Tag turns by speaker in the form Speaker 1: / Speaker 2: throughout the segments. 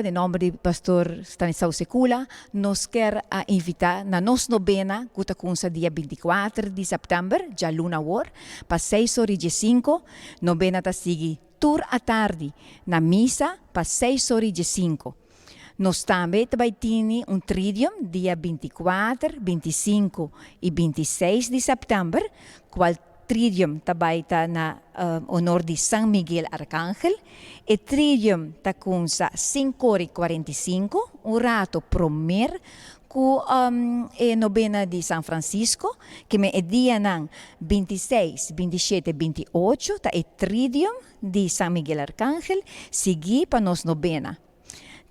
Speaker 1: Den nomber di Pastor Stanislao Secula nos kier a invita na nos nobena cu ta cunsa dia 24 di september, djaluna awor, pa 6:15. Nobena ta sigui tur atardi na misa pa 6:15. Nos tambe ta bay tini un tridium dia 24, 25 y 26 di september, cual tridium ta bay ta na honor di San Miguel Arcángel. E tridium ta cunsa 5:45, un rato promer cu e nobena di San Francisco, kiermen e dianan 26, 27, 28 ta e tridium di San Miguel Arcángel, sigui pa nos nobena.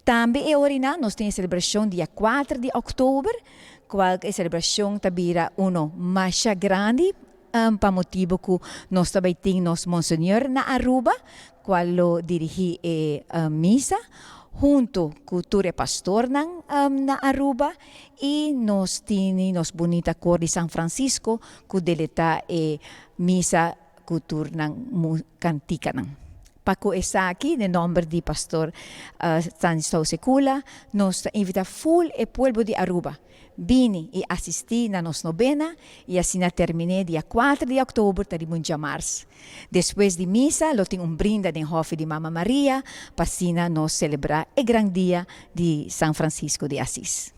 Speaker 1: Tambe e orina nos tin celebracion dia 4 di october, cual e celebracion ta bira uno masha grandi pa motibo cu nos tambe tin nos Monseñor na Aruba, cual lo dirigi e misa hunto cu tur e pastornan na Aruba y nos tin nos bunita cor di San Francisco cu deleta e misa cu turnan canticanan. Pa cu esaki, den nomber di Pastor Stanislao Secula, nos ta invita full e pueblo di Aruba bini y asisti na nos nobena y asina termina dia 4 di october, ta riba mars. Despues di misa, lo tin un brinda den hofi di Mama Maria, pa asina nos celebra e gran dia di San Francisco di Assis.